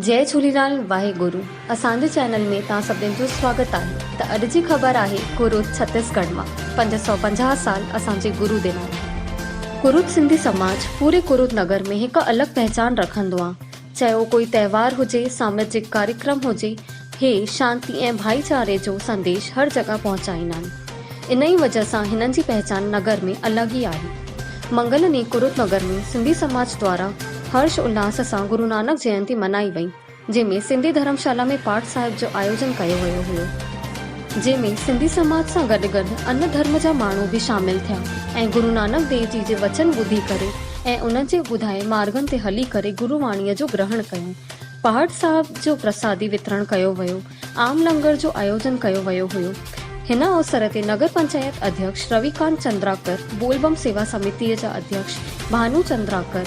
جئي جهوليلال واهي گرو اسان جي چينل ۾ توهان سڀني جو سواگت آهي ته اڄ جي خبر آهي ڪرود ڇتيسڳڙهه مان 550 سال اسان جي گرو ڏنا ڪرود سنڌي سماج پوري ڪرود نگر ۾ هڪ الڳ پهچان رکندو آ چاهي اهو ڪوئي تهوار هجي ساماجڪ ڪاريڪرم هجي هي شانتي ۽ ڀائيچاري جو سنديش هر جڳهه پهچائيندا آهن ان ئي وجه سان هنن جي پهچان نگر ۾ الڳ ئي آهي. منگل ڏينهن ڪرود نگر ۾ سنڌي سماج دواران هرش الهاس سان گرو نانڪ جينتي منائي وئي، جنهن ۾ سنڌي ڌرمشالا ۾ پاٺ صاحب جو آيوجن ڪيو ويو هيو، جنهن ۾ سنڌي سماج سان گڏ گڏ ان ڌرم جا ماڻهو به شامل ٿيا ۽ گرو نانڪ ديو جي جي وچن ٻڌي ڪري ۽ انهن جي ٻڌائي مارڳن تي هلي ڪري گرو واڻيء جو گرهڻ ڪيو. پاٺ صاحب جو پرسادي وترڻ ڪيو ويو. عام لنگر جو آيوجن ڪيو ويو هيو. هن اوسر تي نگر پنچائت اڌيڪش روي ڪانت چندراڪر، بولبم سيوا سميتيء جا اڌيڪش ڀانو چندراڪر،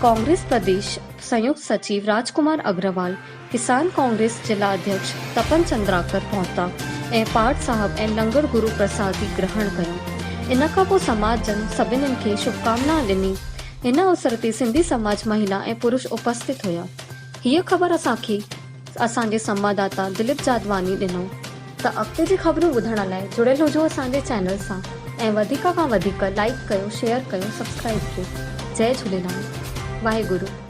ڪانگريس پرديش سنيڪت سچيو راجڪمار اگروال، ڪسان ڪانگريس ضلع اڌيڪش تپن چندراڪر پهتا ۽ پاٺ صاحب ۽ لنگر گرو پرسادي گرهڻ ڪيو. ان کان پوء سماج جن سڀنين کي شڀڪامنا ڏني. هن اوسر تي سنڌي سماج مهلا ۽ پرش اپسٿت هيا. هيء خبر اسان کي اسان جي سنواداتا دليپ جادواني ڏنو. ته اڳتي جي خبرون ٻڌڻ لاء جڙيل هجو اسان جي چينل سان ۽ وڌيڪ کان وڌيڪ لائيڪ ڪيو شيئر ڪيو سبسڪرائيب ڪيو جئي جهوليلال واهگرو.